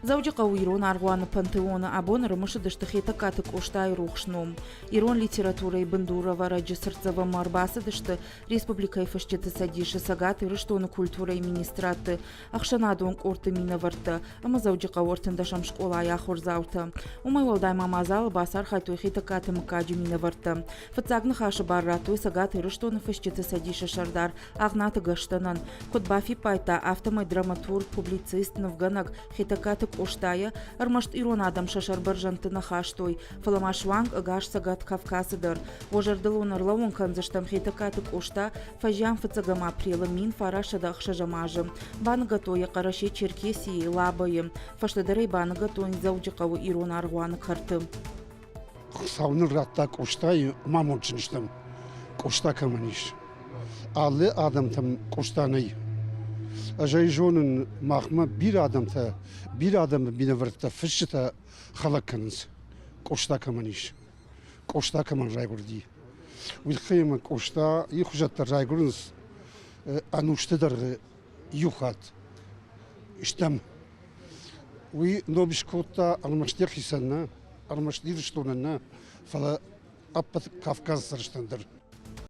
Дзӕуджыхъӕуы Ирон аргъуаны пантеоны абон ӕрымысыдысты Хетӕгкаты Къостайы рухс ном. Ирон литературӕйы бындурӕвӕрӕджы цыртдзӕвӕнмӕ ӕрбацыдысты Республикӕйы Фысджыты цӕдисы Цӕгат Ирыстоны культурӕйы министрадты, ӕхсӕнадон къордты минӕвӕрттӕ ӕмӕ Дзӕуджыхъӕуы ӕртындӕсӕм скъолайы ахуырдзаутӕ. Уымӕй уӕлдай ма мадзалы бацархайдтой Хетӕгкаты мыггаджы минӕвӕрттӕ. Фыццаг ныхасы бар радтой Цӕгат Ирыстоны Фысджыты цӕдисы сӕрдар Агънаты Гӕстӕнӕн. Куыд бафиппайдта, афтӕмӕй драматург, публицист, нывгӕнӕг Хетӕгкаты Къостайы ӕрмӕст ирон адӕм сӕ сӕрбӕрзӕндты нӕ хастой, фӕлӕ ма суанг ӕгас Цӕгат Кавказы дӕр. Уӕ зӕрдыл уын ӕрлӕууын кӕндзыстӕм Хетӕгкаты Къоста фӕзиан фыццӕгӕм апрелы 1906 азы. Баныгӕдтой йӕ Хъӕрӕсе-Черкесийы, Лабӕйы. Фӕстӕдӕр ӕй баныгӕдтой Дзӕуджыхъӕуы ирон аргъуаны кӕрты. Хуыцау нын радта Къостайы, ма амондджын стӕм, Къоста кӕмӕн ис. Алы адӕмтӕм Къоста нӕй. Ӕз ӕй зонын, махмӕ бирӕ адӕмтӕ, бирӕ адӕмы минӕвӕрттӕ, фысджытӕ хӕлӕг кӕнынц, Къоста кӕмӕн ис, Къоста кӕмӕн райгуырди. Уый тыххӕй ӕмӕ Къоста йы хуызӕттӕ райгуырынц ӕнусты дӕргъы иу хатт. Стӕм. Уый ном скодта ӕрмӕст йӕхицӕн нӕ, ӕрмӕст Ирыстонӕн нӕ, фӕлӕ ӕппӕт Кавказы цӕрджытӕн дӕр.